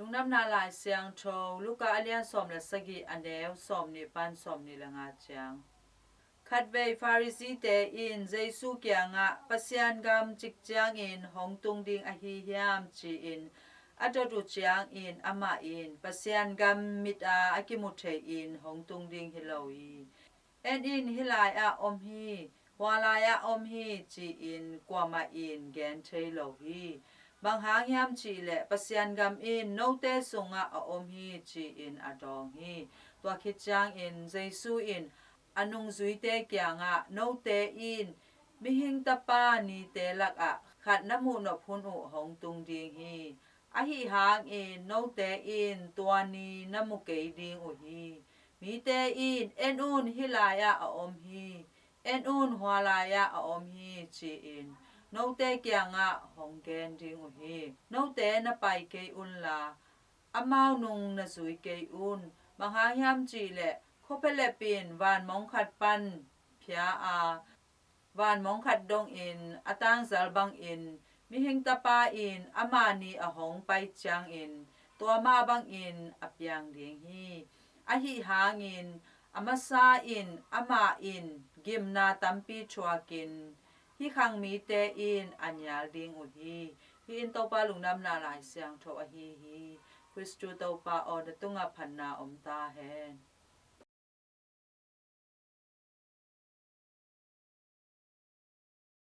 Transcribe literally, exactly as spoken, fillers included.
Lungdamna Lai Siangtho Luka a lian sawm le sagih, a neu sawmnih pan sawmnih le nga ciang. Khatvei Pharisee-te in Jesu kiangah, "Pasian gam cik ciangin hong tung ding ahi hiam?" ci-in a dot uh ciangin, amah in, "Pasian gam mit-a a kimu thei-in hong tung ding hi lo hi. En in, hih lai-ah om hi, hua lai-ah om hi," ci-in kuamah in gen thei lo hi. "Bang hang hiam cih leh Pasian gam in note sungah a om hi," ci-in a dawng hi. Tua khit ciangin Jesu in a nungzuite kiangah, "Note in Mihing Tapa nite lakah khat na muhnop hun uh hong tung ding hi. Ahi hangin note in tua ni na mu kei ding uh hi. Mite in, 'En un, hih lai-ah a om hi. En un, hua lai-ah a om hi,' ci-in note kiangah hong gen ding uh hi. Note na pai kei unla, amau nung na zui kei un. Bang hang hiam cih leh, khuaphialep in van mong khat pan phia a, van mong khat dongin a tangzal bangin Mihing Tapa in ama ni a hong pai ciangin tua mah bangin a piang ding hi. Ahi hangin a masa in amah in gimna tampi thuakin hih khang mite in a nial ding uh hi.'" Hih in Topa Lungdamna Lai Siangtho ahi hi. Khristu Topa aw, na tungah phatna om ta hen.